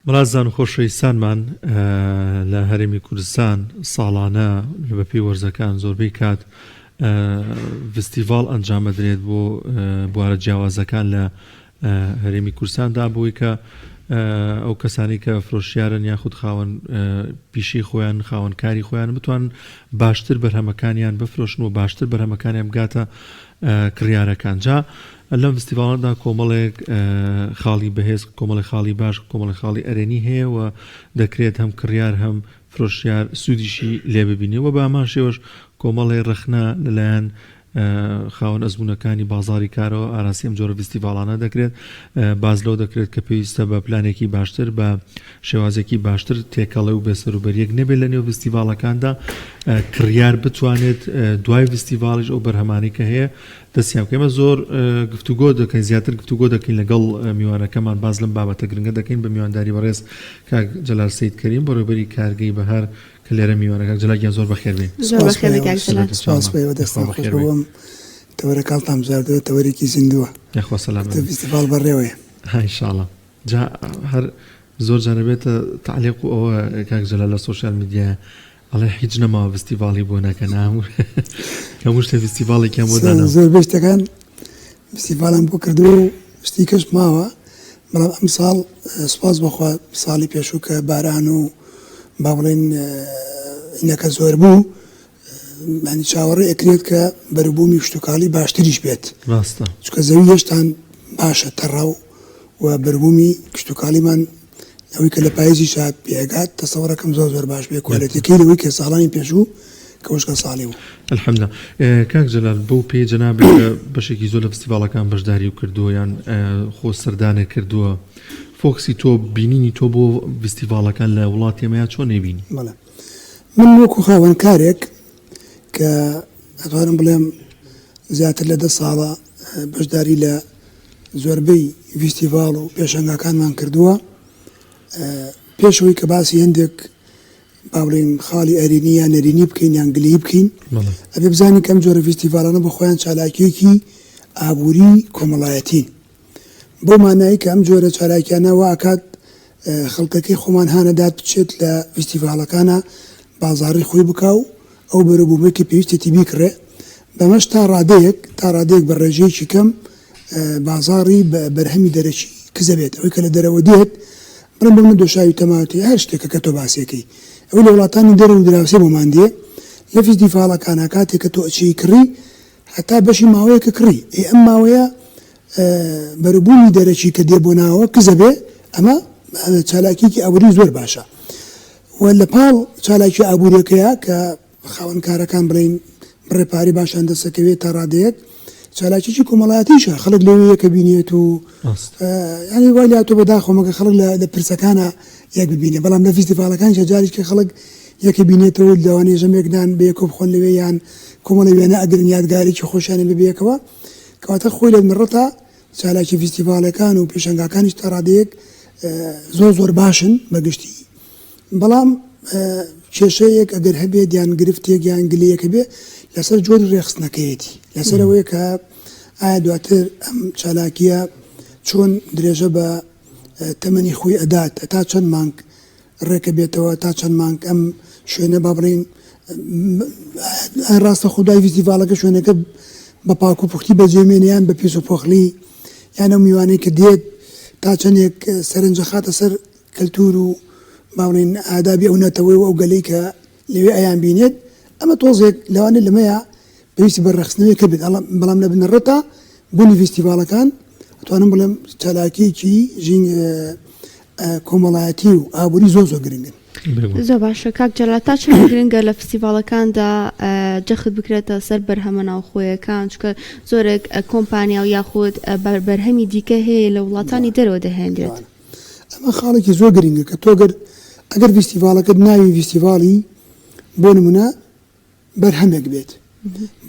بەڕازان و خۆشەویستانمان لە هەرێمی کوردستان ساڵانە بەپێی وەرزەکان زۆربەی کات ڤستیڤاڵ ئەنجامەدرێت بۆ بوارە جیاوازەکان لە هەرێمی کوردستاندا بۆی کە ئەو کەسانی کە فرۆشیارن یاخود خاوەن پیشەی خۆیان خاوەن کاری خۆیان بتوان باشتر بەرهەمەکانیان بفرۆشن و باشتر بەرهەمەکانیان بگاتە کڕیارەکان جا لەم فستیڤاڵەدا کۆمەڵێک خاڵی بەهێز کۆمەڵی خاڵی باش کۆمەڵی خاڵی ئەرێنی هەیە و دەکرێت هەم کڕیار هەم فرۆشیار سوودیشی لێ ببینێ و بە هەمان شێوەش کۆمەڵێ ڕەخنە لەلایەن خاوەن ئەزموونەکانی بازاڕی کارەوە ئاراسی ئەم جۆرە ڤیستیڤاڵانە دەکرێت باس لەوە دەکرێت کە پێویستە بە پلانێکی باشتر بە شێوازێکی باشتر تێکەڵێ و بێسەروبەریەک نەبێت لە نێو ڤیستیڤاڵەکاندا کڕیار بتوانێت دوای ڤیستیڤاڵیش ئەو بەرهەمانەی کە هەیە دەستیان بکە ئێمە زۆر گفتوگۆ دەکەین زیاتر گفتوگۆ دەکەین لەگەڵ میوانەکەمان باس لەم بابەتە گرنگە دەکەین بە میوانداری بەڕێز کاک جەلال سەید کەریم بەڕێوەبەری کارگەی بەهار کە لێرە میوانە کاک جەلال گیان زۆر بەخێر بێی. زۆر بەخێر بێی کاک جەلال. سپاس بۆ ئێوە دەستتان خۆش بێ بۆ ئەم تەوەرە کاڵتان بژاردەوە تەوەرێکی زیندووە. یاخوا سەلامەت بی. فیستیڤاڵ بەڕێوەیە. ها ئینشاڵا جا هەر زۆر جار ئەبێتە تەعلیق و ئەوە کاک جەلال لە سۆشیال میدیایە ئەڵێ هیچ نەماوە ڤستیڤاڵی بۆ نەکەن هەموو شتێ ڤستیڤاڵێکیان بۆ دانا. زۆربەی شتەکان ڤستیڤاڵیان بۆ کردووە و شتی کەش ماوە بەڵام ئەمساڵ سوپاس بۆ خوا ساڵی پێشوو کە باران و با بڵێین ئینەکە زۆر بوو ینی چاوەڕێ ئەکرێت کە بەروبوومی کشتوکاڵی باشتریش بێت ڕاستە چونکە زەوی هێشتان باشە تەڕە و بەروبوومی کشتوکاڵیمان ئەوەی کە لە پایزیشا پێگات تەسەوڕەکەم زۆر زۆر باش بێ کوالێتیەکەی لەوەی کە ساڵانی پێشوو کە وشکە ساڵی بوو. الحمدللە کاک جەلال بەو پێی جەنابت لە بەشێکی زۆر لە فستیڤاڵەکان بەشداریو کردووە یان خۆ سەردانێک کردووە فۆکسی تۆ بینینی تۆ بۆ ڤستیڤاڵەکان لە وڵاتی ئێمەیا چۆن ئەیبینی؟ بەڵێ من وەکو خاوەن کارێک کە ئەتوانم بڵێم زیاتر لە دە ساڵە بەشداری لە زۆربەی ڤیستیڤاڵ و پێشانگاکانمان کردووە پێش ئەوەی کە باسی هەندێک با بڵێین خاڵی ئەرێنی یان نەرێنی بکەین یان گلەیی بکەین ئەبێ بزانین کە ئەم جۆرە ڤیستیڤاڵانە بۆ خۆیان چالاکییەکی ئابووری کۆمەڵایەتین بەو مانایەی کە ئەم جۆرە چالاکیانە وا ئەکات خەڵکەکەی خۆمان هانەدات بچێت لە ڤیستیڤاڵەکانا بازاڕی خۆی بکا و ئەو بەروبوومەی کە پێویستێتی بیکڕێ، بەمەش تا ڕادەیەک تا ڕادەیەک بە ڕێژەیەکی کەم بازاڕی بەرهەمی دەرەکی کزەبێت، ئەوەی کە لە دەرەوە دێت بڵێم بۆ من دۆشاوی تەماتە یا هەر شتێکە کە تۆ باسیەکەی ئەوەی لە وڵاتانی دەرەوە و دراوسێ بۆمان دێ لە فیستیڤاڵەکانا کاتێک کە تۆ ئەچی کڕی هەتا بەشی ماوەیەکە کڕی ئێ ئەم ماوەیە بەروبوومی دەرەکی کە دێ بۆ ناوە کزەبێ ئەمە چالاکیەکی ئابووری زۆر باشە و لە پاڵ چالاکیە ئابووریەکەیا کە خاوەن کارەکان بڵێین بڕێ پارەی باشیان دەست ئەکەوێت تا ڕادەیەک چالاکیی کۆمەڵایەتیشە خەڵک لەوێ یەکە بینێت و ینی وای لاتۆ بەداخەوە مەگە خەڵک لە پرسەکانە یەک ببینێ بەڵام لە فیستیڤاڵەکانیشە جاریشکە خەڵک یەکە بینێتەوە لەوانەیە ژەمێک نان بەیەکەوە بخۆن لەوێ یان کۆمەڵی وێنە ئەگرن یادگارێکی خۆشیانە بێ بەیەکەوە کەواتە خۆی لە بنەڕەتا چالاکی فیستیڤاڵەکان و پێشانگاکانیش تا ڕادەیەک زۆر زۆر باشن بە گشتی بەڵام کێشەیەک ئەگەر هەبێت یان گرفتێک یان گلەیەک هەبێت لەسەر جۆری ڕێکخستنەکەیەتی لەسەر ئەوەیە کە ئایا دواتر ئەم چالاکیە چۆن درێژە بە تەمەنی خۆی ئەدات تا چەند مانگ ڕێکە بێتەوە تا چەند مانگ ئەم شوێنە با بڵێین ڕاستە خۆ دوای ڤیستیڤاڵەکە شوێنەکە بە پاک و پوختی بەجێمێنێ یان بە پیس و پۆخلی یان ئەو میوانەی کە دێت تا چەندێک سەرنجە خاتە سەر کەلتور و با بڵێین ئادابی ئەو نەتەوەی و ئەو گەلەی کە لەوێ ئەیان بینێت ئەمە تۆزێک لەوانەیە لەمەیە پێویستی بە ڕێکخستنەوەیەک هەبێت بەڵام لە بنەڕەتا بوونی ڤیستیڤاڵەکان ئەتوانم بڵێم چالاکیەکی ژین کۆمەڵایەتی و ئابووری زۆر زۆر گرنگن. زۆر باشە کاک جەلال تا چەند گرنگە لە فستیڤاڵەکاندا جەخت بکرێتە سەر بەرهەمە ناوخۆیەکان چونکە زۆرێک کۆمپانیا و یاخود بەرهەمی دیکە هەیە لە وڵاتانی دەرەوە دەهێنرێت. ئەمە خاڵێکی زۆر گرنگە کە تۆ گەر ئەگەر ڤیستیڤاڵەکەت ناوی ڤیستیڤاڵی بۆ نمونە بەرهەمێک بێت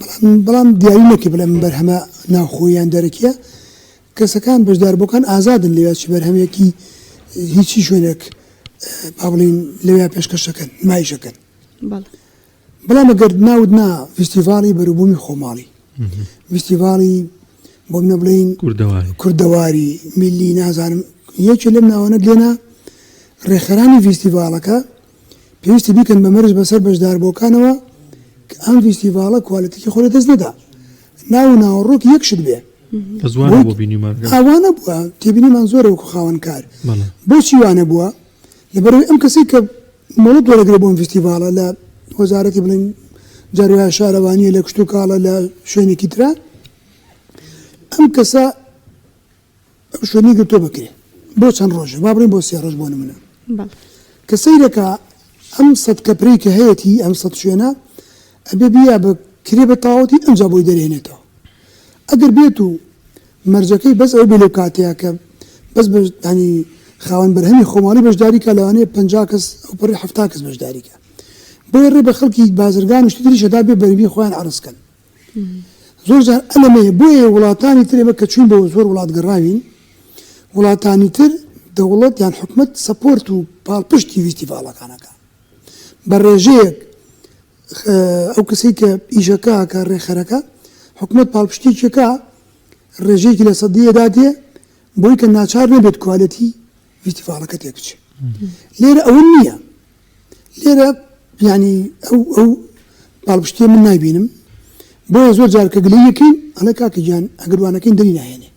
بەڵام بەڵام دیاری نەکەی بڵێ من بەرهەمە ناوخۆیی یان دەرەکیە کەسەکان بەشداربووەکان ئازادن لەوێ چ بەرهەمێکی هیچی شوێنێک با بڵین لەوێ پێشکەشەکەن نمایشەکەن بەڵام ئەگەر ناوت نا فیستیڤاڵی بەروبوومی خۆماڵی فیستیڤاڵی بۆ منە بڵین کوردەواری میلی نازانم یەکێ لەم ناوانەت لێنا. ڕێکخەرانی ڤیستیڤاڵەکە پێویستە بیکەن بە مەرج بەسەر بەشداربووەکانەوە کە ئەم ڤیستیڤاڵە کوالێتیی خۆی لەدەست نەدا، ناو و ناوەڕۆک یەک شت بێ. بەس وا نەبووە بینیومان کە. ئا وا نەبووە، تێبینیمان زۆرە وەکو خاوەن کار. بەڵێ. بۆچی وا نەبووە؟ لەبەرئەوەی ئەم کەسەی کە مۆڵەت وەرەگرێ بۆ ئەم ڤیستیڤاڵە لە وەزارەتی بڵێین جار وایە شارەوانییە، لە کشتوکاڵە، لە شوێنێکی ترە، ئەم کەسە ئەو شوێنەی گرتووە بە کرێ بۆ چەند ڕۆژێک با بڵێین بۆ سێ ڕۆژ بۆ نمونە کە سەیرەکە ئەم سەد کەپرەی کە هەیەتی ئەم سەد شوێنە ئەبێ بیا بە کرێ بە تەواوەتی ئەمجا بۆی دەرهێنێتەوە ئەگەر بێت و مەرجەکەی بەس ئەو بێ لەو کاتەیە کە بەس بە ینی خاوەن بەرهەمی خۆماڵی بەشداری کە لەوانەیە 50 کەس ئەو پەڕی 70 کەس بەشداری کە بۆیە ڕێ بە خەڵکی بازرگان و شتی تریش ئەدا بێ بەرهەمی خۆیان عەرز کەن زۆر جار ئەلەمەیە بۆیە وڵاتانی تر ئێمە کە چوین بۆ زۆر وڵات گەڕاوین وڵاتانی تر دەوڵەت یان حکومەت support و پاڵپشتی ڤیستیڤاڵەکانەکە بە ڕێژەیەک ئەو کەسەی کە ئیشەکە کە ڕێکخەرەکە حکومەت پاڵپشتێکەکە ڕێژەیەکی لە سەدیەدا دێ بۆی کە ناچار نەبێت quality ڤیستیڤاڵەکە تێک بچێت لێرە ئەوە نییە لێرە یانی ئەو ئەو پاڵپشتیە من نایبینم بۆیە زۆر جار کە گلەیی ئەکەین ئەڵێ کاکە گیان ئەگەر وانەکەین دەری ناهێنێ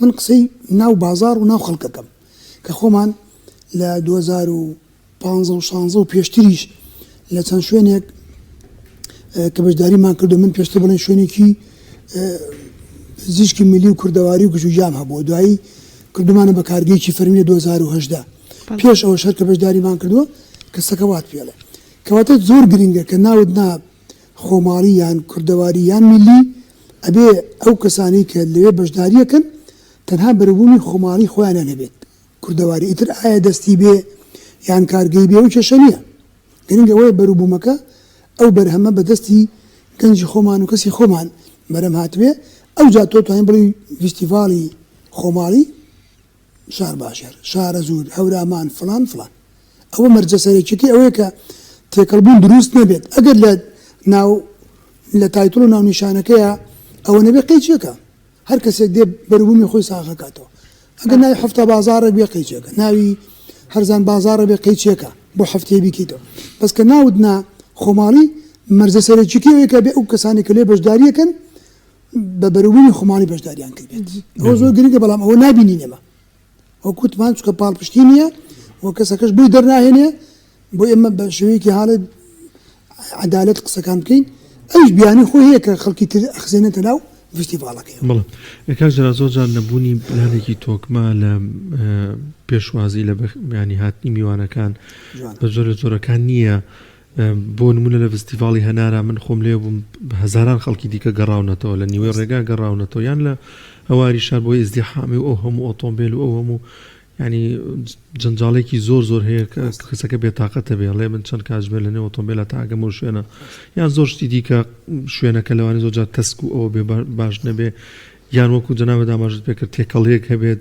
من قسەی ناو بازاڕ و ناو خەڵکەکەم کە خۆمان لە 2015 و 16 و پێشتریش لە چەند شوێنێک کە بەشداریمان کردو من پێشتر بڵێن شوێنێکی پزیشکی ملی و کوردەواری و گژوگیام هەبووە دوایی کردومانە بە کارگەیەکی فەرمی لە 2018 پێش ئەوەش هەر کە بەشداریمان کردووە کەسەکە وات پێڵێ. کەواتە زۆر گرنگە کە ناوت نا خۆماڵی یان کوردەواری یان میللی ئەبێ ئەو کەسانەی کە لەوێ بەشداریەکەن تەنها بەروبوومی خۆماڵی خۆیانیان هەبێت کوردەواری ئیتر ئایا دەستی بێ یان کارگەی بێ ئەو کێشە نیە گرنگ ئەوەیە بەروبوومەکە ئەو بەرهەمە بە دەستی گەنجی خۆمان و کەسی خۆمان بەرهەم هاتبێ ئەوجا تۆ توانی بڵێی ڤیستیڤاڵی خۆماڵی شارباژێڕ، شارەزوور، هەورامان، فڵان فڵان. ئەوە مەرجە سەرەکیەکەی ئەوەیە کە تێکەڵبوون دروست نەبێت. ئەگەر لە ناو لە title و ناونیشانەکەیا ئەوە نەبێ قەیچێکە. هەر کەسێک دێ بەروبوومی خۆی ساغ ئەکاتەوە. ئەگەر ناوی هەفتا بازاڕێک بێ قەیچێکە. ناوی هەرزان بازاڕێ بێ قەیچێکە بۆ هەفتەیە بیکەیتەوە. بەس کە ناوت نا خۆماڵی مەرجە سەرەکیەکەی ئەوەیە کە ئەبێ ئەو کەسانەی کە لێ بەشداریەکەن بە بەروبوومی خۆماڵی بەشداریان کردبێت ئەوە زۆر گرنگە بەڵام ئەوە نابینین ئێمە وەک وتمان چونکە پاڵپشتی نییە و کەسەکەش بۆی دەرناهێنێ بۆ ئێمە بە شێوەیەکی حاڵێ عەدالەت قسەکان بکەین ئەویش بیانی خۆی هەیە کە خەڵکی تر ئەخزێنێتە ناو ڤیستیڤاڵەکەی بەڵێ کاک جەلال زۆر جار نەبوونی پلانێکی تۆکمە لە پێشوازی لە ینی هاتنی میوانەکان بە جۆرە جۆرەکان نییە بۆ نمونە لە ڤستیڤاڵی هەنارا من خۆم لێ بووم هەزاران خەڵکی دیکە گەڕاونەتەوە لە نیوەی ڕێگا گەڕاونەتەوە یان لە هەواری شار بۆی ئیزدیحامی و ئەو هەموو ئۆتۆمبیل و ئەو هەموو ینی جەنجاڵێکی زۆر زۆر هەیە کە کەسەکە بێتاقەتە بێ ڵێ من چەند کاتژمێر لە نێو ئۆتۆمبیلە تاگەمە و شوێنە یان زۆر شتی دیکە شوێنەکە لەوانەیە زۆر جار تەسک و ئەوە بێ باش نەبێ یان وەکو جەنابت ئاماژەت پێکرد تێکەڵیەک هەبێت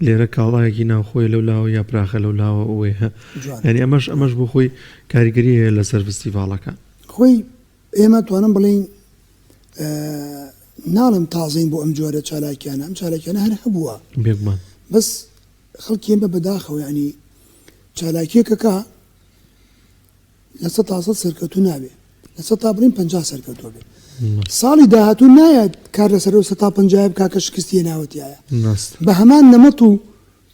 لێرە کاڵایەکی ناوخۆیە لەو لاوە یاپراخە لەو لاوە ئەوەیە یانی ئەمەش ئەمەش بۆ خۆی کاریگەری هەیە لەسەر فستیڤاڵەکان. خۆی ئێمە توانم بڵێین ناڵێم تازەین بۆ ئەم جۆرە چالاکیانە ئەم چالاکیانە هەر هەبووە بێگومان بەس خەڵکی ئێمە بەداخەوە یانی چالاکیەکەکە 100% سەرکەوتوو نابێ بڵێین 50 سەرکەوتوو بێ ساڵی داهاتوو نایەت کار لەسەر ئەو 50% بکا کە شکستی هێناوە تیایە بە هەمان نەمەت و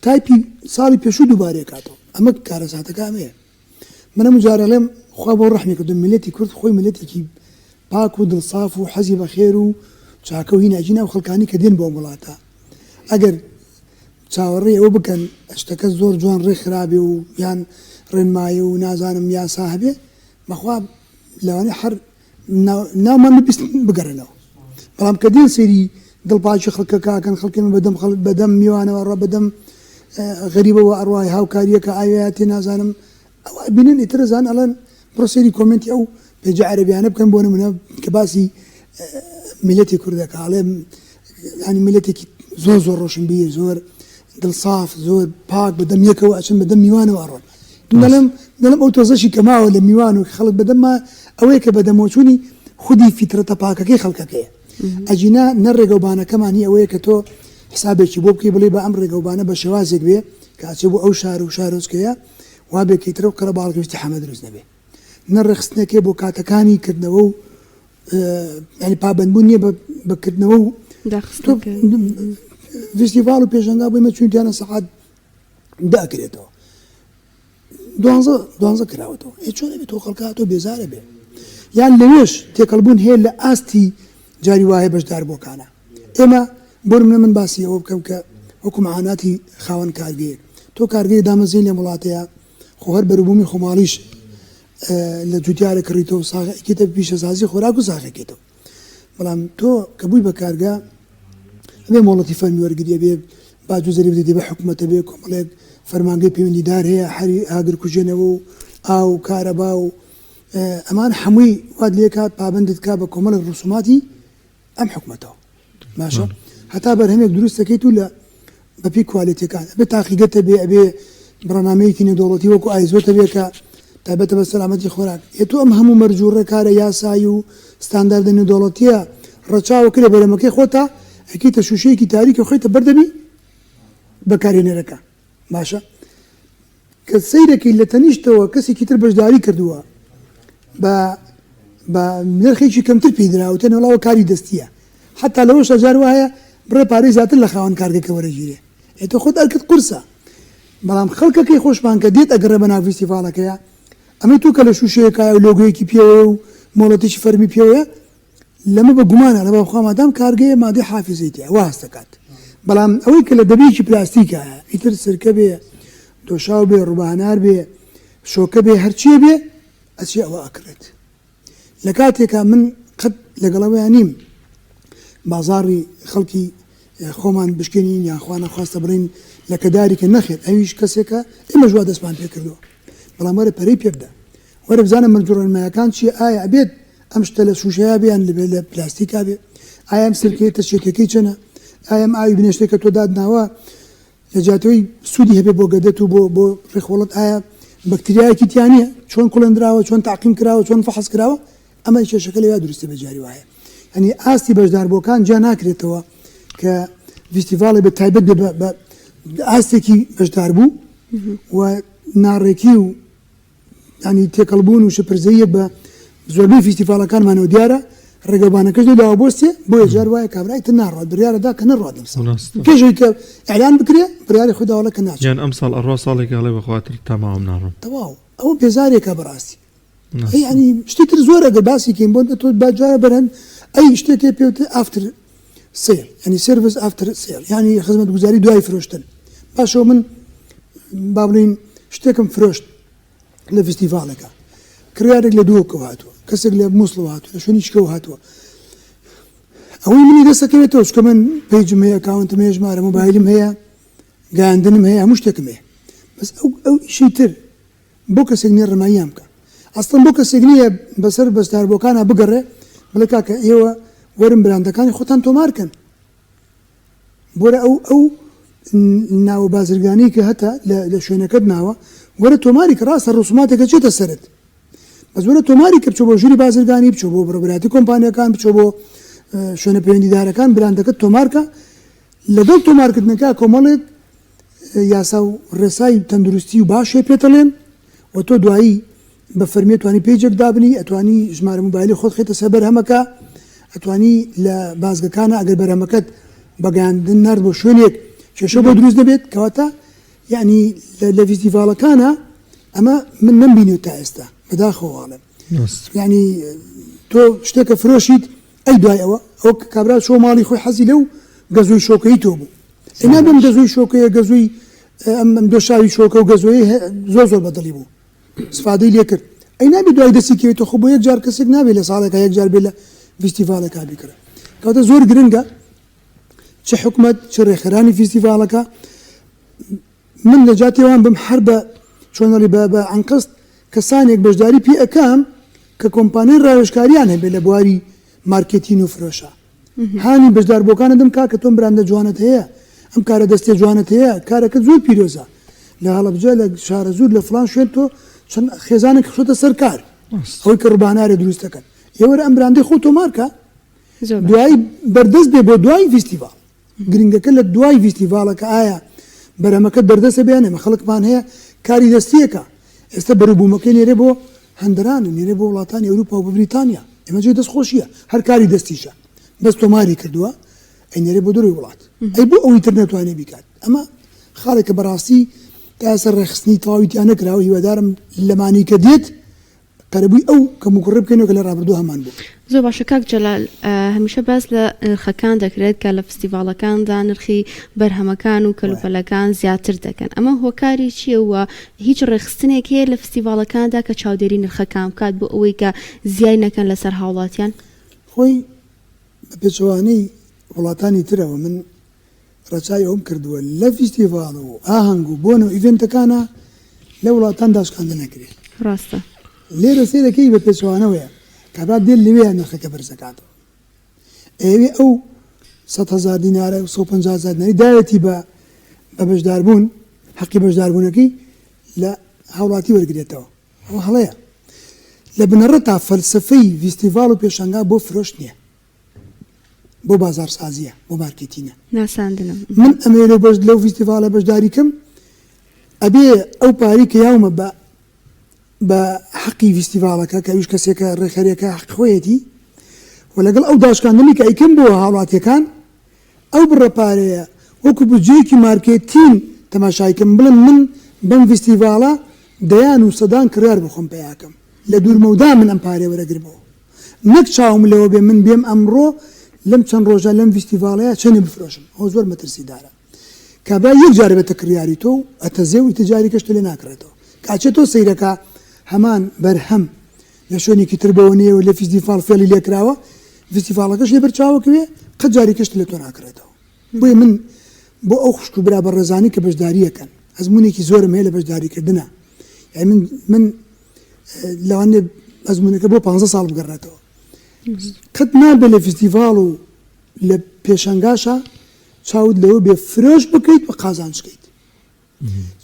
تایپی ساڵی پێشوو دووبارەی کاتەوە ئەمە کارەساتەکە ئەمەیە من هەموو جار ئەڵێم خوا بۆ ڕەحمی کردوون میللەتی کورد خۆی میللەتێکی پاک و دڵساف و حەزی بە خێر و چاکە و هیناجی ناو خەڵکانی کە دێن بۆ ئەم وڵاتە ئەگەر چاوەڕێی ئەوە بکەن شتەکە زۆر جوان ڕێکخرابێ و یان ڕێنمایی و نازانم یاسا هەبێ بەخوا لەوانەیە هەر ناومان ببیستن بگەڕێنەوە بەڵام کە دێن سەیری دڵپاکی خەڵکەکە ئەکەن خەڵکی من بەدەم خەڵک بەدەم میوانەوە ئەڕوا بەدەم غەریبەوە ئەڕوا هاوکاریەکە ئاوێ تێ نازانم ئەوە ئەبینن ئیتر ئەزان ئەڵێن بڕۆ سەیری comment ی ئەو page ە عەرەبیانە بکەن بۆ نمونە کە باسی میلەتی کوردەکە ئەڵێ ینی میلەتێکی زۆر زۆر ڕۆشنبیر زۆر دڵساف زۆر پاک بەدەم یەکەوە ئەچن بەدەم میوانەوە ئەڕۆن دەڵێم دەڵێم ئەو تۆزەشی کە ماوە لە میوان و خەڵک بەدەم ما ئەوەیە کە بەدەمەوەچوونی خودی فیترەتە پاکەکەی خەڵکەکەیە ئەگینا نە ڕێگەوبانەکەمان هی ئەوەیە کە تۆ حسابێکی بۆ بکەی بڵێ بە ئەم ڕێگەوبانە بە شێوازێک بێ. کە ئەچێ بۆ ئەو شار و شارۆچکەیە وابێ کە ئیتر ئەو قەرەباڵغی و ئیزدیحامە دروست نەبێ. نە ڕێکخستنێک هەیە بۆ کاتەکانی کردنەوە و یانی پابەندبوون نییە بە کردنەوە و فیستیڤاڵ و پێشەنگا بۆ ئێمە چوونتیانە سەعات دە ئەکرێتەوە دوانزە دوانزە کراوەتەوە ئێ چۆن ئەبێت تۆ خەڵکە تۆ بێزارە بێ یان لەوێش تێکەڵبوون هەیە لە ئاستی جاری وایە بەشداربووەکانە ئێمە بۆ نمونە من باسی ئەوە بکەم کە وەکو معاناتی خاوەن کارگەیەک تۆ کارگەیەک دامەزرێنی لەم وڵاتەیە خۆ هەر بەروبوومی خۆماڵیش لە جوتیارە کڕیتەوە ساغ ئەکەیتە پیشەسازی خۆراک و ساغ ئەکەیتەوە بەڵام تۆ کە بووی بە کارگە ئەبێ مۆڵەتی فەرمی وەرگری ئەبێ باج و زەریب بدەیت بە حکومەت ئەبێ کۆمەڵێک فەرمانگەی پەیوەندیدار هەیە هەری ئاگر کوژێنەوە و ئاو و کارەبا و ئەمان هەمووی وات لێکات پابەندت کا بە کۆمەڵێک ڕسوماتی ئەم حکومەتەوە باشە هەتا بەرهەمێک دروست دەکەیت و لە بەپی کوالێتیەکان ئەبێ تاقیگەت هەبێ ئەبێ بڕنامەیەکی نێودەوڵەتی وەکو ئایزۆت هەبێ کە تایبەتە بە سەلامەتی خۆراک ئێ تۆ ئەم هەموو مەرج و ڕێکارە یاسایی و ستانداردە نێودەوڵەتیە ڕەچاوە کرێ بەرهەمەکەی خۆتا ئەکەیتە شوشەیەکی تاریک و خەیتە بەردەمی بەکارهێنەرەکە باشە کە سەیرەکەی لە تەنیشتەوە کەسێکی تر بەشداری کردووە بە بە نرخێکی کەمتر پێی دراوە تێنە وەڵا ئەوە کاری دەستییە حەتا لەوەشا جار وایە بڕێ پارەی زیاتر لە خاوەن کارگەکە وەرەگیرێ ئێ تۆ خۆت ئەرکت قورسە بەڵام خەڵکەکەی خۆشمان کە دێت ئەگەڕێ بە ناو فیستیڤاڵەکەیا ئەمەی تۆ کە لە شووشەیەکایە و لۆگۆیەکی پێوەیە و مۆڵەتێکی فەرمی پێوەیە لەمە بە گومانە لە بابخوا مادام کارگەیە مادەی حافیزەی تیایە وا هەست دەکات بەڵام ئەوەی کە لە دەبێکی پلاستیکایە ئیتر سرکە بێ دۆشاو بێ ڕوبانار بێ شۆکە بێ هەرچیە بێ ئەچێ ئەوە ئەکڕێت لە کاتێکا من قەت لەگەڵەوەیان نیم بازاڕی خەڵکی خۆمان بشکێنین یان خوا نەخواستە بڵێین لەکەداری کە نەخێر ئەویش کەسێکە ئێمەش وا دەستمان پێ کردووە بەڵام وەرە پەرەی پێ بدە وەرە بزانە مەرج و ڕێنمایەکان چییە ئایا ئەبێت ئەم شتە لە شووشەیا بێ یان لە پلاستیکا بێ ئایا ئەم سرکەیە ترشێتیەکەی چەنە ئایا ئەم ئاوی بنێشتەی کە تۆ داتناوە لە جیاتەوەی سوودی هەبێ بۆ گەدەت و بۆ بۆ ڕیخۆڵت ئایا بەکتریایەکی تیا نییە چۆن کوڵێندراوە چۆن تاقیم کراوە چۆن فەحس کراوە ئەمە کێشەکە لەویا دروست دەبێت جاری وایە یانی ئاستی بەشداربووەکان جیا ناکرێتەوە کە ڤیستیڤاڵێ بە تایبەت بێ بە ئاستێکی بەشداربوو و ناڕێکی و ینی تێکەڵبوون و شپرزەیەک بە زۆربەی فیستیڤاڵەکانمانەوە دیارە ڕێگەوبانەکەش لەو لاوە بۆستێ بۆیە جار وایە کابرای تر ناڕوات بڕیارە دا کە نەڕوات لەم ساڵ پێش ئەوەی کە ئیعلان بکرێ بڕیاری خۆی داوەڵێ کە ناچێت یان ئەمساڵ ئەڕوا ساڵێک ئەڵێ بەخواتر تا ماوم ناڕۆم تەواو ئەوە بێزارێکە بەڕاستی ئەی یانی شتی تر زۆر ئەگەر باسی کەین بۆ تۆ با جارە بەرهەم ئەی شتێک هەیە پێوتێ after sale یانی service after sale یانی خزمەتگوزاری دوای فرۆشتن باشەوە من با بڵین شتێکم فرۆشت لە فیستیڤاڵێکە کڕیارێک لە دهۆکەوە هاتووە کەسێک لە مووسڵەوە هاتووە لە شوێنی چکەوە هاتووە ئەوەی منی دەستەکەوێتەوە چکە من page م هەیە account م هەیە ژمارە مۆبایلم هەیە گەیاندنم هەیە هەموو شتێکم هەیە بەس ئەو ئەو ئیشی تر بۆ کەسێک نیە ڕێنماییان بکا ئەسڵەن بۆ کەسێک نیە بەسەر بەشداربووەکانا بگەڕێ بڵێ کاکە ئێوە وەرن براندەکانی خۆتان تۆمار کەن بۆرە ئەو ئەو ناوە بازرگانی کە هەتە لە شوێنەکەت ناوە وەرە تۆماری کە ڕاستە ڕسوماتێکە چێتە سەرت بەس وەرە تۆماری کە بچۆ بۆ ژووری بازرگانی بچۆ بۆ بەڕێوەبەرایەتی کۆمپانیاکان بچۆ بۆ شوێنە پەیوەندیدارەکان براندەکەت تۆمارکە لەگەڵ تۆمارکردنەکە کۆمەڵێک یاسا و ڕێسای تەندروستی و باش هەیە پێتەڵێن و تۆ دوایی بە فەرمی ئەتوانی page ێک دابنی ئەتوانی ژمارە موبایلی خۆت خەیتە سەر بەرهەمەکە ئەتوانی لە بازگەکانە ئەگەر بەرهەمەکەت بە گەیاندن نارد بۆ شوێنێک کێشە بۆ دروست نەبێت کەواتە یعنی لە ڤیستیڤاڵەکانە ئەمە من نەمبینیوە تا ئێستا بەداخەوە واڵێم یعنی تۆ شتێکە فرۆشیت ئەی دوای ئەوە ئەوە کابرا چۆ ماڵی خۆی حەزی لەو گەزۆی شۆکەی تۆ بوو ئەی نابێم گەزۆی شۆکەیە گەزۆی ئەم ئەم دۆشاوی شۆکە و گەزۆی زۆر زۆر بەدڵی بوو سفادەی لێ کرد ئەی نابێ دوای دەستی کەوێتە خۆ بۆ یەک جار کەسێک نابێ لە ساڵێکا یەک جار بێ لە فیستیڤاڵێکا بیکڕێ کەواتە زۆر گرنگە چ حکومەت چ ڕێکخەرانی فیستیڤاڵەکە من لە جاتی ئەوان بم هەر بە چۆن ئەڵی بە بە ئەنقەست کەسانێک بەشداری پێ ئەکەم کە کۆمپانیای ڕاوێژکاریان هەبێ لە بواری مارکێتین و فرۆشا هانی بەشداربووەکان ئەدەم کاکە تۆم براندە جوانت هەیە ئەم کارە دەستیە جوانت هەیە کارەکەت زۆر پیرۆزە لە هەڵەبجە لە شارەزوور لە فڵان شوێن تۆ چەند خێزانێک خستۆتە سەر کار ئەوەی کە ڕوبانارێ دروست دەکەن ئێوەرە ئەم براندەی خۆ تۆمارکە دوایی بەردەست بێ بۆ دوای فیستیڤاڵ گرنگەکە لە دوای ڤیستیڤاڵەکە ئایا بەرهەمەکەت بەردەستە بێ یان ئێمە خەڵکمان هەیە کاری دەستیەکە ئێستا بەروبوومەکەی نێرێ بۆ هەندەران و نێرێ بۆ وڵاتانی ئەوروپا و بۆ بریتانیا ئێمە جێی دەست خۆشیە هەر کاری دەستیشە بەس تۆماری کردووە ئەینێرێ بۆ دەرەوەی وڵات ئەی بۆ ئەوی تر نەتوانێ بیکات ئەمە خاڵێکە بەڕاستی تا ئێستا ڕێکخستنی تەواوی تیا نەکراوە هیوادارم لەمانی کە دێت قەرەبووی ئەو کەموکوڕی بکەینەوە کە لە ڕابردوو هەمان بوو. زۆر باشە کاک جەلال هەمیشە باس لە نرخەکان دەکرێت کە لە فستیڤاڵەکاندا نرخی بەرهەمەکان و کەلوپەلەکان زیاتر دەکەن ئەمە هۆکاری چییە و هیچ ڕێکخستنێک هەیە لە فستیڤاڵەکاندا کە چاودێری نرخەکان بکات بۆ ئەوەی کە زیای نەکەن لەسەر هاوڵاتیان؟ خۆی بە پێچەوانەی وڵاتانی ترەوە من ڕەچاوی ئەوەم کردووە لە فیستیڤاڵ و ئاهەنگ و بۆنە و ئیڤێنتەکانا لە وڵاتان داشکاندن ئەکرێ. ڕاستە. لێرە سەیرەکەی بە پێچەوانەوەیە کابرا دێت لەوێیا نرخەکە بەرز ئەکاتەوە ئەیەوێ ئەو 100 هەزار دینارە و 150 هەزار دیناری داوێتی بە بە بەشداربوون حەقی بەشداربوونەکەی لە هاوڵاتی وەرگرێتەوە ئەوە هەڵەیە لە بنەڕەتا فەلسەفەی ڤیستیڤاڵ و پێشانگا بۆ فرۆشت نییە بۆ بازاڕسازییە، بۆ مارکێتینە. ناساندنە. من ئەمەوێ لەو بەش لەو ڤیستیڤاڵە بەشداری کەم، ئەبێ ئەو پارەی کە یاومە بە بە حەقی ڤیستیڤاڵەکە کە ئەویش کەسێکە ڕێکخەرێکە حەقی خۆیەتی و لەگەڵ ئەو داشکاندنەی کە ئەیکەم بۆ هاوڵاتیەکان ئەو بڕە پارەیە وەکو بودجەیەکی مارکێتین تەماشای کەم بڵێم من بەم ڤیستیڤاڵە دەیان و سەدان کڕیار بۆ خۆم پەیا کەم لە دوورمەودا من ئەم پارەیە وەرەگرمەوە. نەک چاوم لەوە بێ من بێم ئەمڕۆ لەم چەند ڕۆژە لەم ڤیستیڤاڵەیا چەنێ بفرۆشم ئەوە زۆر مەترسیدارە کابرا یەک جار ئەبێتە کڕیاری تۆ و ئەتەزێ و ئیتر جاری کەش تۆ لێ ناکڕێتەوە کە ئەچێ تۆ سەیرەکا هەمان بەرهەم لە شوێنێکی تر بەوە نییە و لە فیستیڤاڵ فێڵی لێکراوە ڤیستیڤاڵەکەش لەبەر چاوەکەوێ قەت جاری کەش لە تۆ ناکڕێتەوە بۆیە من بۆ ئەو خوشک و برا بەڕێزانی کە بەشداریەکەن ئەزمونێکی زۆرم هەیە لە بەشداریکردنا یعنی من من لەوانەیە ئەزمونەکە بۆ پ ساڵ بگەڕێتەوە قەت نابێ لە فیستیڤاڵ و لە پێشەنگاشە چاوت لەوە بێ فرۆش بکەیت و قازانج بکەیت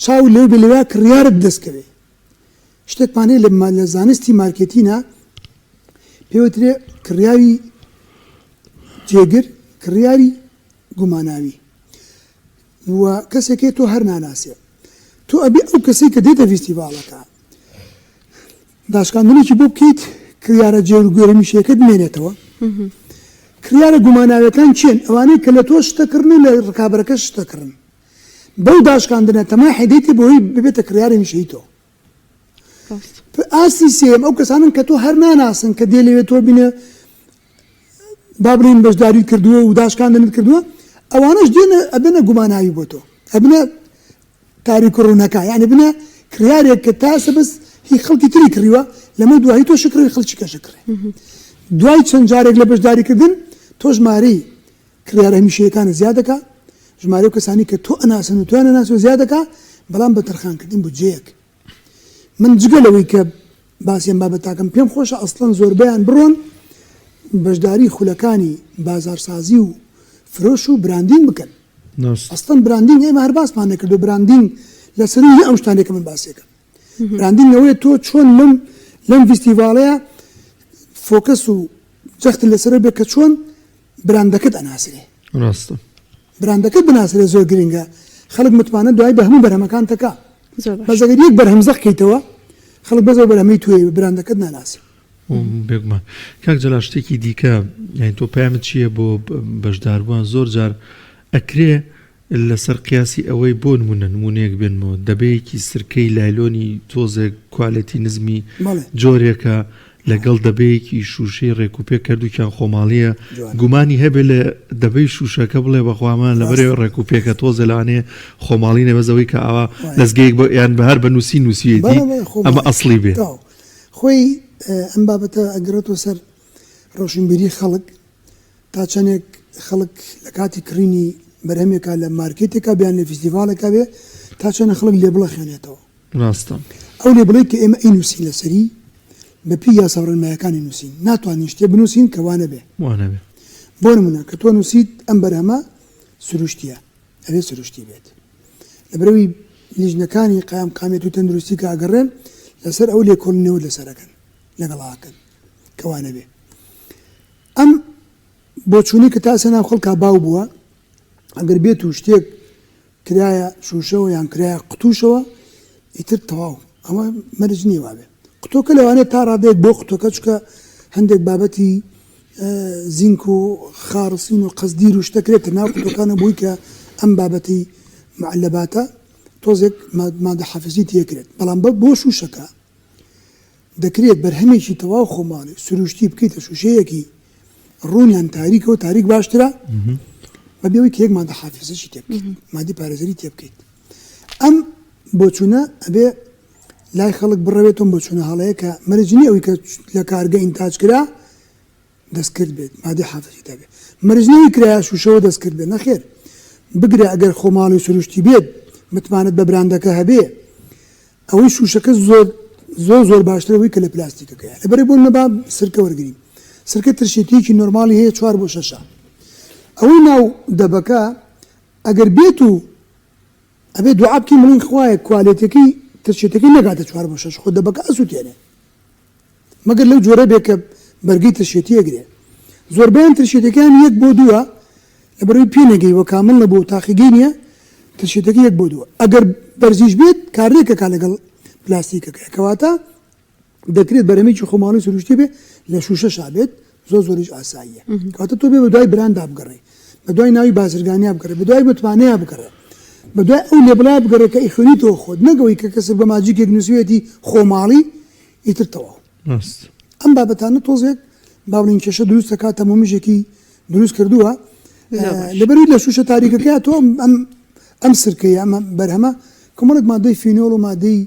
چاو لەو بێ لەوێ کڕیارت دەستکەوێ شتێکمان هەیە لە زانستی مارکێتینە پێوترێ کڕیاری جێگر کڕیاری گوماناوی و کەسێک هەیە تۆ هەر ناناسێ تۆ ئەبێ ئەو کەسەی کە دێتە ڤیستیڤاڵەکە داشکاندنێکی بۆ بکەیت کڕیارە جێر و گوێرەمیشەکە بمێنێتەوە کڕیارە گوماناویەکان کێن ئەوانەی کە لە تۆ شتەکڕن و لە ڕکابەرەکە شتەکڕن بەو داشکاندنە تەماحی دێتێ بۆی ببێتە کڕیاری میشەی تۆ ئاستی سێیەم ئەو کەسانن کە تۆ هەر ناناسن کە دێ لەوێ تۆ بینە با بڵێین بەشداریت کردووە و داشکاندنت کردووە ئەوانەش دێنە ئەبنە گوماناوی بۆ تۆ ئەبنە تاریک و ڕوونەکە یعنی بنە کڕیارێک کە تا ئێستا بەس هی خەڵکی تری کڕیوە لەمە دوایی تۆ شکڕی خەڵکی کەشە کڕێ دوای چەند جارێک لە بەشداریکردن تۆ ژمارەی کڕیارە هەمیشەیەکانت زیاد دەکا ژمارەی ئەو کەسانی کە تۆ ئەناسن و تۆیان ئەناسن زیاد دەکا بەڵام بە تەرخانکردن بودجەیەک من جگە لەوەی کە باسی ئەم بابەتاکەم پێم خۆشە ئەسڵەن زۆربەیان بڕۆن بەشداری خولەکانی بازارسازی و فرۆش و branding بکەن ئەسڵەن branding ئێمە هەر باسمان نەکردو branding لە سەرووی ئەم شتانەی کە من باسیەکەم branding ئەوەیە تۆ چۆن لەم لەم ڤیستیڤاڵەیە focus و جەخت لەسەر بێ کە چۆن براندەکەت ئەناسرێ. ڕاستە. براندەکەت بناسرێ زۆر گرنگە خەڵک متمانە دوای بە هەموو بەرهەمەکان تەکا زۆر باش. بەس ئەگەر یەک بەرهەم زەق کەیتەوە خەڵک بەس ئەو بەرهەمەی تۆیە براندەکەت ناناسێ. بێگومان کاک جەلال شتێکی دیکە یانی تۆ پەیامت چییە بۆ بەشداربووان زۆر جار ئەکرێ لەسەر قیاسی ئەوەی بۆ نمونە نمونەیەک بێنمەوە دەبەیەکی سرکەی لایلۆنی تۆزێک کوالێتی نزمی جۆرێکە لەگەڵ دەبەیەکی شوشەی ڕێکوپێک هەردووکیان خۆماڵیە گومانی هەبێ لە دەبەی شوشەکە بڵێ بەخوامان لەبەرێ ڕێکوپێکە تۆزێ لەوانەیە خۆماڵی نەبێ بەس ئەوەی کە ئاوا لەزگەیەک بە یان بە هەر بە نووسین نووسیەتی ئەمە ئەسڵی بێ. خۆی ئەم بابەتە ئەگەڕێتەوە سەر ڕۆشنبیری خەڵک تا چەنێک خەڵک لە کاتی کڕینی بەرهەمێکا لە مارکێتێکا بێ یان لە فیستیڤاڵێکا بێ تا چەنە خەڵک label ئەخوێنێتەوە. ڕاستە. ئەو label ەی کە ئێمە ئەینووسین لەسەری بە پێی یاسا و ڕێنمایەکانی نووسین. ناتوانین شتێ بنووسین کە وا نەبێ. وا نەبێ. بۆ نموونە کە تۆ نووسیت ئەم بەرهەمە سروشتییە، ئەبێ سروشتی بێت. لەبەرئەوەی لیژنەکانی قایمقامیەت و تەندروستی کە ئەگەڕێن لەسەر ئەو لێکۆڵینەوەت لەسەر ئەکەن، لەگەڵا ئەکەن کە وا نەبێ. ئەم بۆچوونەی کە تا ئێستا ناو خەڵکا باو بووە، ئەگەر بێت و شتێک کرایە شوشەوە یان کرایە قوتوشەوە ئیتر تەواو ئەوە مەرج نییە وابێ قوتۆکە لەوانەیە تا ڕادەیەک بۆ قوتۆکە چکە هەندێک بابەتی زینک و خاڕسین و قەزدیر و شتەکرێتە ناو قوتۆکانە بۆی کە ئەم بابەتی معلباتە تۆزێک مادە حەفزی تێکرێت بەڵام بە بۆ شوشەکە دەکرێت بەرهەمێکی تەواو خۆماڵی سروشتی بکەیتە شوشەیەکی ڕوون یان تاریکەوە تاریک باشترە بەبێ ئەوەی کە یەک مادە حافزەشی تێ بکەیت مادی پارێزەری تێ بکەیت ئەم بۆچوونە ئەبێ لای خەڵک بڕەوێتەوە بۆچوونە هەڵەیە کە مەرج نییە ئەوی کە لە کارگە ئینتاج کرا دەستکرد بێت مادەی حافزی تیا بێت مەرج نییە کرایە شوشەوە دەستکرد بێت نەخێر بگرە ئەگەر خۆماڵی سروشتی بێت متمانەت بە براندەکە هەبێ ئەوەی شوشەکە زۆر زۆر زۆر باشترە وەی کە لە پلاستیکەکەیە لەبەرئ بۆ نمونە با سرکە وەرگرین سرکە ترشێتیەکی نۆرماڵی هەیە چوار بۆ شەشە ئەوەی ناو دەبەکە ئەگەر بێت و ئەبێ دوعا بکەین بڵێین خوایە کوالێتیەکەی ترشێتەکەی نەگاتە چوار بۆ شەش خۆ دەبەکە ئەسوتێنێ مەگەر لەو جۆرە بێ کە بەرگەی ترشێتی ئەگرێ. زۆربەیان ترشێتەکەیان یەک بۆ دووە، لەبەرئەوەی پێ نەگەیوە، کامڵ نەبووە و تاقیگەی نییە، ترشێتەکەی یەک بۆ دووە. ئەگەر بەرزیش بێت کارلێک ئەکا لەگەڵ پلاستیکەکەی. کەواتە دەکرێت بەرهەمێکی خۆماڵی سروشتی بێ لە شووشەشا بێت، زۆر زۆریش ئاساییە. کەواتە تۆ بێ بەدوای براندا بگەڕێی، بەدوای ناوی بازرگانیا بگەڕێ، بەدوای متمانەیا بگەڕێ، بەدوای ئەو label ە بگەڕێ کە ئەیخوێنیتەوە خۆت، نەک ئەوەی کە کەسێک بە ماجیکێک نووسیویەتی خۆماڵی، ئیتر تەواو. ڕاست. ئەم بابەتانە تۆزێک با بڵێین کێشە دروست دەکات، تەمومژێکی دروست کردووە. زۆر باش. لەبەرئەوەی لە شووشە تاریکەکەیا تۆ ئەم ئەم سرکەیە، ئەم بەرهەمە کۆمەڵێک ماددەی فینۆڵ و ماددەی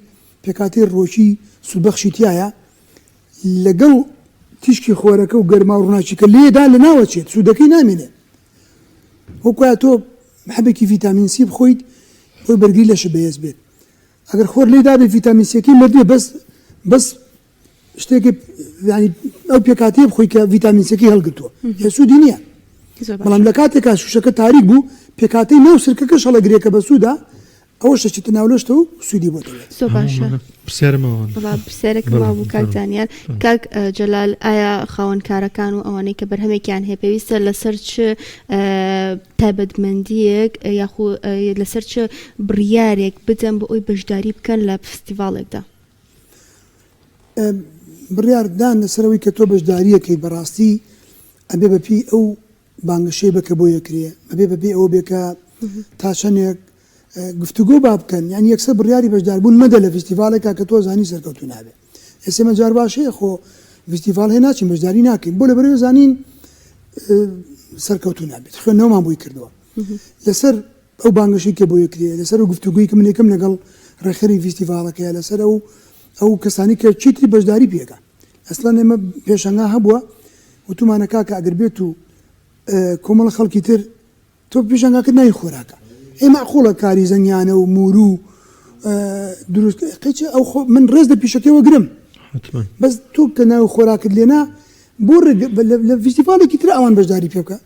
پێکهاتەی ڕووەکی سوودبەخشی تیایە، لەگەڵ تیشکی خۆرەکە و گەرما و ڕووناکیکە لێدا لەناوەچێت، سوودەکەی نامێنێت. وەک وایە تۆ حەبێکی ڤیتامین سی بخۆیت بۆی بەرگری لەشت بەهێز بێت. ئەگەر خۆر لێی دابێ ڤیتامین سیەکەی مردووە بەس بەس شتێکی یانی ئەو پێکهاتەیە بخۆی کە ڤیتامین سیەکەی هەڵگرتووە هێ سوودی نییە بەڵام لە کاتێکا شوشەکە تاریک بوو پێکهاتەی ناو سرکەکەش هەڵەگرێ کە بەسوودە ئەوەش دەچێتە ناو لەشتەوە و سوودی بۆ دەبێت. زۆر باشە. پرسیارم ئەوە. وەڵا پرسیارێکم مابوو کاک دانیال. کاک جەلال ئایا خاوەن کارەکان و ئەوانەی کە بەرهەمێکیان هەیە پێویستە لەسەر چ تایبەتمەندییەک یاخو لەسەر چ بڕیارێک بدەن بۆ ئەوی بەشداری بکەن لە فستیڤاڵێکدا؟ بڕیار دان لەسەر ئەوەی کە تۆ بەشدارییەکەیت بەڕاستی ئەبێ بە پێی ئەو بانگەشەی بە کە بۆی ئەکرێ ئەبێ بە پێی ئەوە بێ کە تا چەندێک گفتوگۆ با بکەن یان یەکسەر بڕیاری بەشداربوون مەدە لە فیستیڤاڵێکا کە تۆ زانی سەرکەوتوو نابێ ئێستا ئێمە جار باش هەیە خۆ فیستیڤاڵ هەیە ناچین بەشداری ناکەین بۆ لەبەرئەوەی زانین سەرکەوتوو نابێت خوێندنەوەمان بۆی کردووە لەسەر ئەو بانگەشەی کە بۆ یەکرێ لەسەر ئەو گفتوگۆی کە من یەکەم لەگەڵ ڕێکخەری فیستیڤاڵەکەیە لەسەر ئەو ئەو کەسانی کە چیتری بەشداری پێکە ئەسڵەن ئێمە پێشەنگا هەبووە وتومانە کاکە ئەگەر بێت و کۆمەڵە خەڵکی تر تۆ پیشانگاکەت ناوی خۆراکە ئێ مەعقوڵە کاری زەنگیانە و مورو دروست قیچ ئەو خۆ من ڕێز لە پیشەکەی وەگرم بەس تۆ کە ناوی خۆراکت لێنا بۆ لە فیستیڤاڵێکی تر ئەوان بەشداری پێ بکە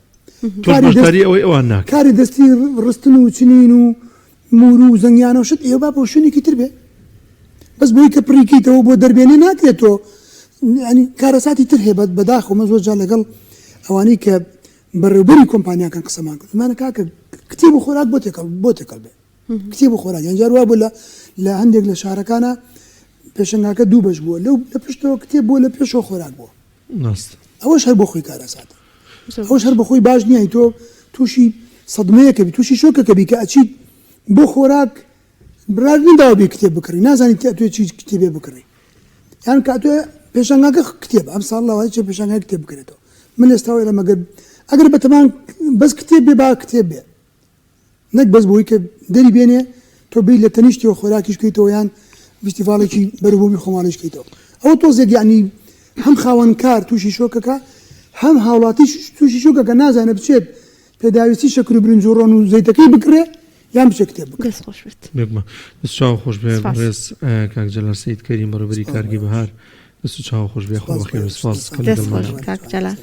بەشداری ئەوەی ئەوان ناکە کاری دەستی ڕستن و چنین و مورو و زەنگیانە و شت ئێوە با بۆ شوێنێکی تر بێ بەس بۆی کە پڕیکەیتەوە بۆ دەربێنێ ناکرێت تۆ ینی کارەساتی تر هەیە بەداخەوە من زۆر جار لەگەڵ ئەوانەی کە بەڕێوبەری کۆمپانیاکان قسەمان کرد وتمانە کاکە کتێب و خۆراک بۆ تێکەڵ بۆ تێکەڵ بێ کتێب و خۆراک یان جار وابوو لە لە هەندێک لە شارەکانە پێشەنگاکە دوو بەش بووە لەو لە پشتەوە کتێب بووە لە پێشەوە خۆراک بووە ئەوەش هەر بۆ خۆی کارەساتە ئەوەش هەر بەخۆی باش نییە تۆ تووشی سەدمەیەکە بی تووشی شۆکەکە بی کە ئەچیت بۆ خۆراک بڕیار نەداوە بێ کتێب بکڕی نازانی ئەتوێ چی کتێبێ بکڕی یان کە ئەتوێ پێشانگاکە کتێب ئەم ساڵ لاوای چێ پێشانگای کتێب بکرێتەوە من ئێستا وەیڵێم ئەگەر ئەگەر بەتەمان بەس کتێب بێ با کتێب بێ نەک بەس بۆی کە دەری بێنێ تۆ بی لە تەنیشتیەوە خۆراکیش بکەیتەوە یان فیستیڤاڵێکی بەروبوومی خۆماڵیش بکەیتەوە ئەوە تۆزێک یعنی هەم خاوەن کار تووشی شۆکەکە هەم هاوڵاتیش تووشی شۆکەکە نازانێ بچێت پێداویستی شەکر و برنج و ڕۆن و زەیتەکەی بکڕێ یان بچێ کتێب بکڕێ. دەست خۆش بێت. بێگومان. دەست و چاو خۆش بێ سپاس. بەڕێز کاک جەلال سەید کەریم بەڕێوەبەری سپاس کارگەی بەڕێز. بەهار دەست و چاو خۆش بێ خوا سپاس بەخێر بەڕێز. سپاس کە دەست لەگەڵمان خۆش بوویت. کاک جەلال.